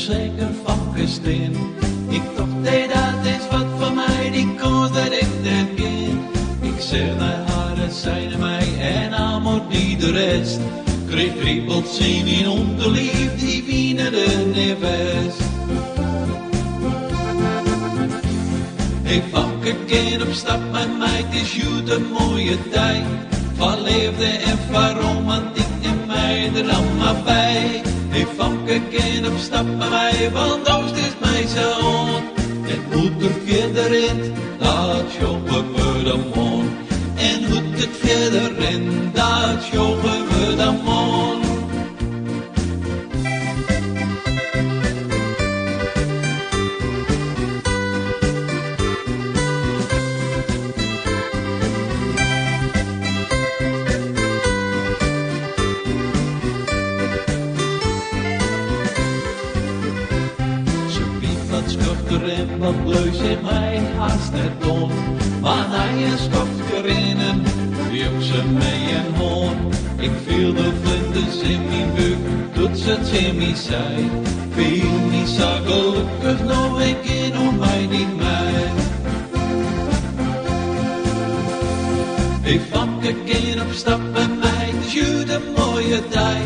seach in famke stean. Ik tocht, hé, dat is wat foar my, dy kâns lit ik net gean. Ik seach nei har en sy nei my en amor die de rest. Kreeg kriebels yn myn ûnderliif, dy wiene der nea west. Hé famke, gean op stap mei my, it is hjoed in moaie dei. Foar leafde en foar romantyk, nim my der dan mar by. Hé famke, gean op stap mei my, want dochs is my sa oan. En hoe't it fierder rint, dat sjogge we dan moarn. En hoe't it fierder rint, dat sjogge we dan moarn. Se wie wat skofter en wat bleu, seach my hast net oan. Mar nei in skoftke rinnen, joech se my in hân. Ik fielde flinters yn myn búk, doe't se tsjin my sei: Fiel my sa gelokkich no, ik gean no mei dy mei. Hé famke, gean op stap mei my, it is hjoed in moaie dei.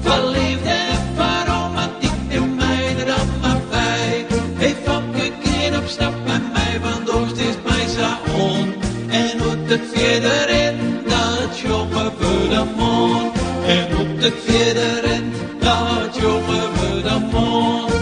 Foar leafde en foar romantyk, nim my der dan mar by. Hé famke, gean op stap mei my, want dochs is my sa oan. En hoe't it fierder rint, dat sjogge we dan moarn. En hoe't it fierder rint, dat sjogge we dan moarn.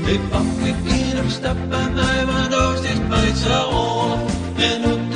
Hé famke, gean op stap mei my, want dochs is my sa oan. En hoe't